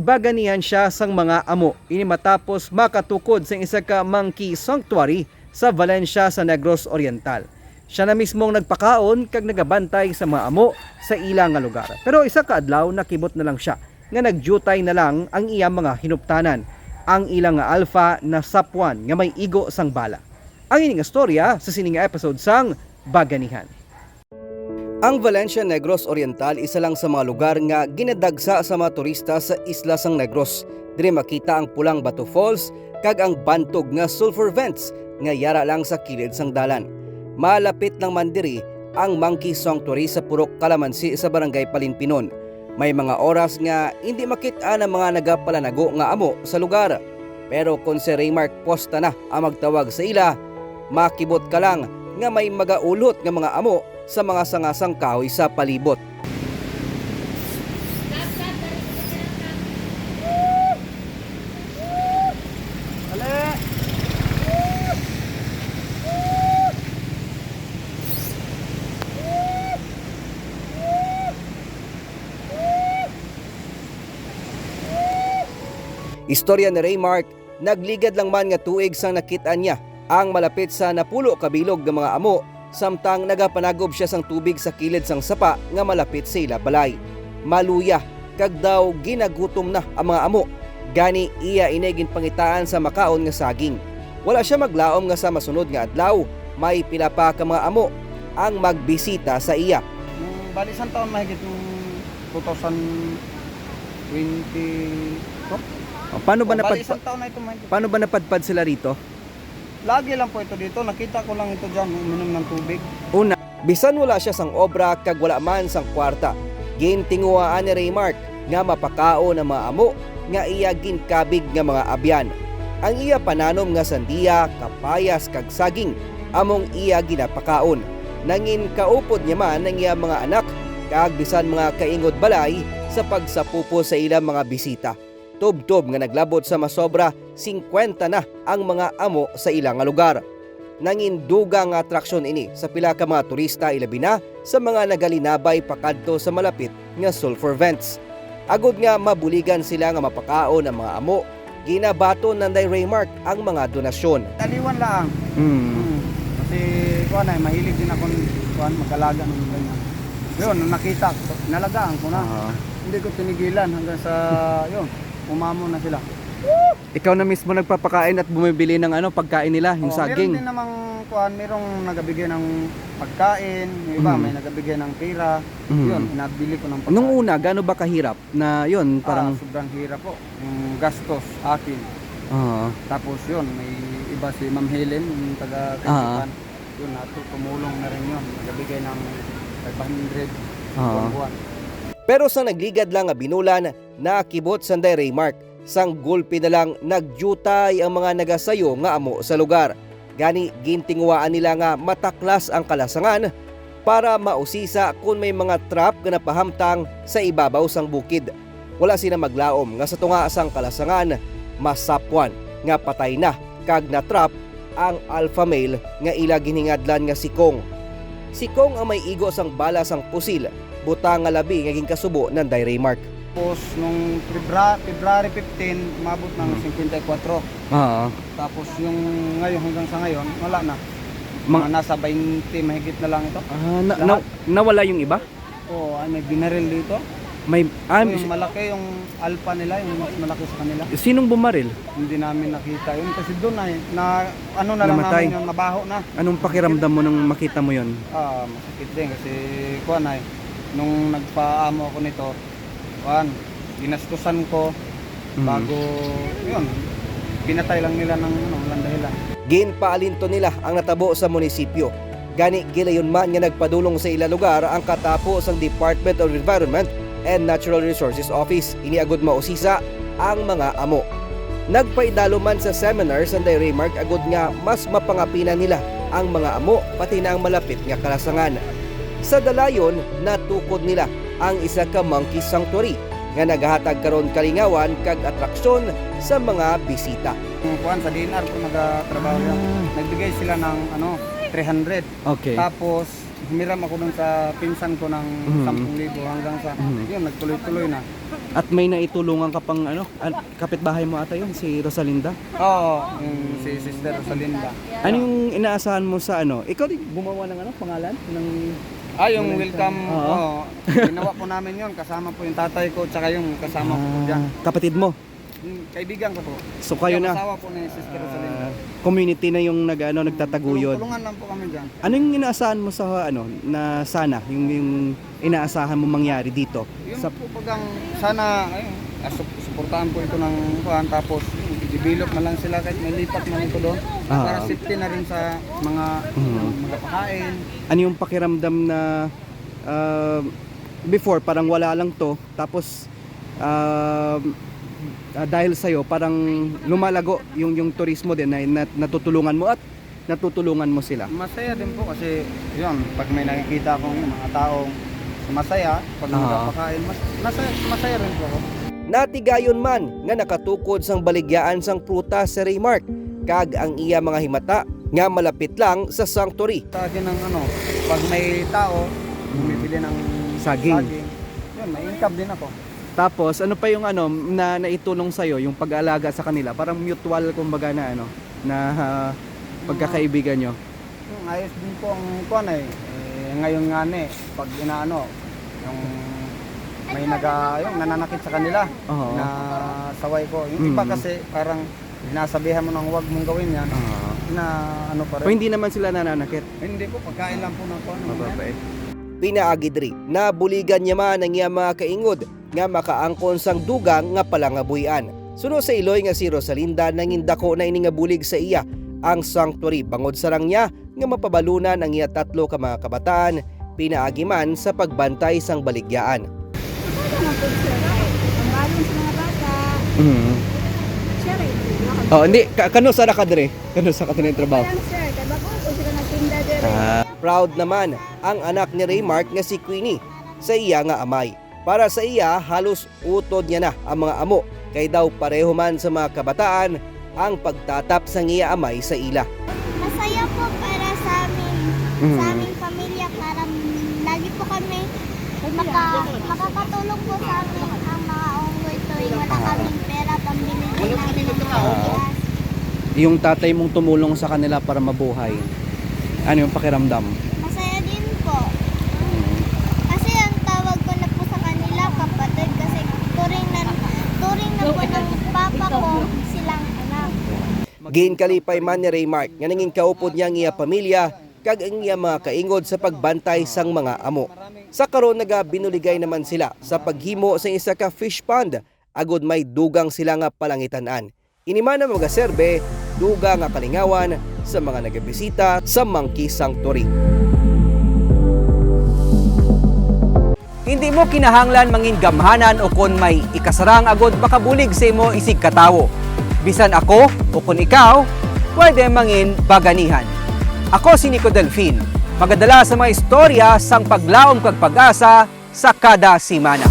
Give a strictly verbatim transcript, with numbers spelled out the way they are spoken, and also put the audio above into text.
Baganihan siya sang mga amo. Ini matapos makatukod sang isa ka monkey sanctuary sa Valencia sa Negros Oriental. Siya na mismo ang nagpakaon kag nagabantay sa mga amo sa ila nga lugar. Pero isa ka adlaw, nakibot na lang siya nga nagyutay na lang ang iya mga hinuptanan. Ang ila nga alpha nasapwan nga may igo sang bala. Ang ini nga storya sa sini nga episode sang Baganihan. Ang Valencia Negros Oriental isa lang sa mga lugar nga ginadagsa sa mga turista sa isla sang Negros. Diri makita ang Pulang Bato Falls kag ang bantog nga sulfur vents nga yara lang sa kilid sang dalan. Malapit lang man diri ang Monkey Sanctuary sa Purok Calamansi sa Barangay Palinpinon. May mga oras nga hindi makit-an ang mga nagapalanago nga amo sa lugar. Pero kon si Raymark Posta na ang magtawag sa ila, makibot ka lang nga may magaulhot nga mga amo sa mga sanga sang kahoy sa palibot. Istorya ni Raymark, nagligad lang man nga tuig sang nakit-an niya ang malapit sa napulo ka bilog nga mga amo, samtang nagapanagob sia sang tubig sa kilid sang sapa nga malapit sa ila balay. Maluya, kag daw ginagutom na ang mga amo. Gani, iya ini ginpangitaan sa makaon nga saging. Wala sia maglaom nga sa masunod nga adlaw, may pila pa ka mga amo ang magbisita sa iya. Nung bali isang taon mahigit, nung two thousand twenty-two. O, paano ba O, bali napadpa-, isang taon na ito mahigit. Paano ba napadpad sila rito? Lagi lang po ito dito. Nakita ko lang ito dyan, uminom ng tubig. Una, bisan wala sia sang obra kag wala man sang kwarta, gintinguhaan ni Raymark nga mapakaon ang mga amo nga iya ginkabig nga mga abyan. Ang iya pananom nga sandiya, kapayas, kag saging among iya ginapakaon. Nangin kaupod niya man ang iya mga anak kag bisan mga kaingod balay sa pagsapupo sa ilang mga bisita. Tubtob nga naglabot sa masobra singkwenta na ang mga amo sa ila nga lugar. Nangin dugang nga atraksyon ini sa pila ka mga turista, ilabi na sa mga nagalinabay pakadto sa malapit nga sulfur vents. Agod nga mabuligan sila nga mapakaon ang mga amo, ginabaton nanday Raymark ang mga donasyon. Taliwan lang. Mm. Mm. Kasi, kuwan ay, mahilig din akong, kuwan, mag-alaga ng ganyan. Yun, nung nakita ko, nalagaan ko na. Ah. Hindi ko tinigilan hanggang sa, yun, umamo na sila. Ikaw na mismo nagpapakain at bumibili ng ano, pagkain nila, yung Oh, saging. Meron din namang, kuwan, merong nagabigay ng pagkain, yung iba Mm. may nagabigay ng pera. Mm. Yun, inabili ko ng pagkain. Nung una, gaano ba kahirap na yun? Ah, parang sobrang hirap po. Yung gastos, akin. Oo. Tapos yun, may iba si Ma'am Helen, yung taga Ah. Kaisipan. Yun, nato, tumulong na rin yun. Nagbigay ng five hundred Oo. buwan-buwan. Pero sa nagligad lang nga binulan, nakibot sanday Raymark, sang gulpi na lang nagyutay ang mga nagasayo nga amo sa lugar. Gani, gintinguhaan nila nga mataklas ang kalasangan para mausisa kon may mga trap nga napahamtang sa ibabaw sang bukid. Wala sila maglaom nga sa tunga sang kalasangan, masapwan nga patay na kag na-trap ang alpha male nga ila ginhingadlan nga si Kong. Si Kong ang may igo sang bala sang pusil, butang nga labi nga ginkasubo nanday Raymark. Tapos nung Febra-, February fifteen, umabot ng Hmm. singkwenta y kuwatro. Oo. Tapos yung ngayon, hanggang sa ngayon, wala na. Mga Mga nasa bainte mahigit na lang ito. Ah, na-, Lahat. na-, nawala yung iba? Oo, ay, may binaril dito. May, ah, Ito yung si- malaki, yung alpha nila, yung mas malaki sa kanila. Sinong bumaril? Hindi namin nakita yun kasi doon ay na, ano na lang Namatay. namin yun, mabaho na. Anong pakiramdam mo nung makita mo yun? Ah, masakit din kasi, kuwan ay, nung nagpaamo ako nito, kuwan, ginastusan ko, Mm. bago, yun, pinatay lang nila ng, ano, walang dahilan. Ginpaalinton nila ang natabo sa munisipyo. Gani, gilayon man nga nagpadulong sa ila lugar ang katapo sang Department of Environment and Natural Resources Office. Ini agud mausisa ang mga amo. Nagpaidalo man sa seminar sanday Raymark agud nga mas mapangapinan nila ang mga amo, pati na ang malapit nga kalasangan. Sa dalayon, natukod nila ang isa ka monkey sanctuary nga nagahatag karon kalingawan kag atraksyon sa mga bisita. Yung kuwan, sa D N R po nagatrabaho yan. Ah. Nagbigay sila ng, ano, three hundred. Okay. Tapos, Humiram ako dun sa pinsan ko ng Mhm. sampung libo hanggang sa, Mhm. yun, nagtuloy-tuloy na. At may naitulungan ka pang, ano, an-, kapitbahay mo ata yun, si Rosalinda? Oo, yung si Sister Rosalinda. Ano yung inaasahan mo sa, ano, ikaw din gumawa ng, ano, pangalan ng Ah, yung ng welcome, Oo. oo. Ginawa po namin yun. Kasama po yung tatay ko, tsaka yung kasama ko po Ah, dyan. Kapatid mo? Hmm, kaibigan ko po. So, kayo Yung na? asawa po ni Sister Rosalinda. Ah, community na yung nag-, ano, nagtataguyod. Tulong-tulungan lang po kami dyan. Ano yung inaasahan mo sa, ano, na sana, yung, yung inaasahan mo mangyari dito? Yung Sa po bagang sana, ayun, ah, sup-, suportahan po ito ng kuwan, tapos yun, i-develop na lang sila kahit may lipat man ito doon. Ah. Para safety na rin sa mga, Mhm. mga pakain. Ano yung pakiramdam na, ah, before, parang wala lang to, tapos, ah, ah, dahil sa'yo, parang lumalago yung, yung turismo din na, na natutulungan mo at natutulungan mo sila? Masaya din po kasi, yun, pag may nakikita akong mga taong masaya, pag Oo. nagpapakain, mas, masaya, masaya rin po ako. Natigayon man nga nakatukod sang baligyaan sang prutas si Raymark, kag ang iya mga himata nga malapit lang sa sanctuary. Sa akin ang ano, pag may tao, bumibili ng Saging. saging, yun, may income din ako. Tapos, ano pa yung ano, na naitulong sa'yo, yung pag-aalaga sa kanila? Parang mutual, kumbaga, na ano, na, ah, pagkakaibigan nyo? Hmm, ayos din po ang kuwan eh. Eh, ngayon nga ni, pag inaano, yung may naga-, yung nananakit sa kanila, Oo. na saway ko. Yung iba Mm. kasi parang sinasabihan mo nang, "Huwag mong gawin yan," Ah. na ano pa rin. O, hindi naman sila nananakit? Hindi po, pagkain lang po ng kuwan, Mababait. Pinaagi diri, nabuligan niya man ang iya mga kaingod nga makaangkon sang dugang nga palangabuy-an. Suno sa iloy nga si Rosalinda, nangin dako na ini nga bulig sa iya ang sanctuary, bangod sarang niya nga mapabalunan ang iya tatlo ka mga kabataan, pinaagi man sa pagbantay sang baligyaan. Ano naman po, sir? Ay, pambalon sa mga bata. Mm. Siya rin. Oh, hindi. Ka-, kano sa ka diri? Kano sa ka diri trabaho? Lang, sir. Kaya ba po, kung sila nagtinda diri? Ah. Proud naman ang anak ni Raymark nga si Queenie sa iya nga amay. Para sa iya, halos utod niya na ang mga amo, kay daw pareho man sa mga kabataan ang pagtatap sang iya amay sa ila. Masaya po para sa amin, Mhm. sa aming pamilya, para lagi po kami maka-, makakatulong po sa amin ang mga unggoy tuwing wala Ah. kaming pera, pambili din namin ng mga Ah. bigas. Yung tatay mong tumulong sa kanila para mabuhay, ano yung pakiramdam? Masaya din po. Mm. Kasi ang tawag ko na po sa kanila, kapatid, kasi turing na, turing na po ng papa ko silang anak. Ginkalipay man ni Raymark nga nangin kaupod niya ang iya pamilya kag ang iya mga kaingod sa pagbantay sang mga amo. Sa karon, nagabinuligay naman sila sa paghimo sa isa ka fish pond agod may dugang sila nga palangitan-an. Ini man ang magaserbe dugang nga kalingawan sa mga nagabisita sa Monkey Sanctuary. Hindi mo kinahanglan mangin gamhanan o kon may ikasarang agod makabulig sa imo isig ka tawo. Bisan ako o kon ikaw, pwede mangin baganihan. Ako si Nico Delfin, magadala sa mga istorya sang paglaom kag pag-asa sa kada semana.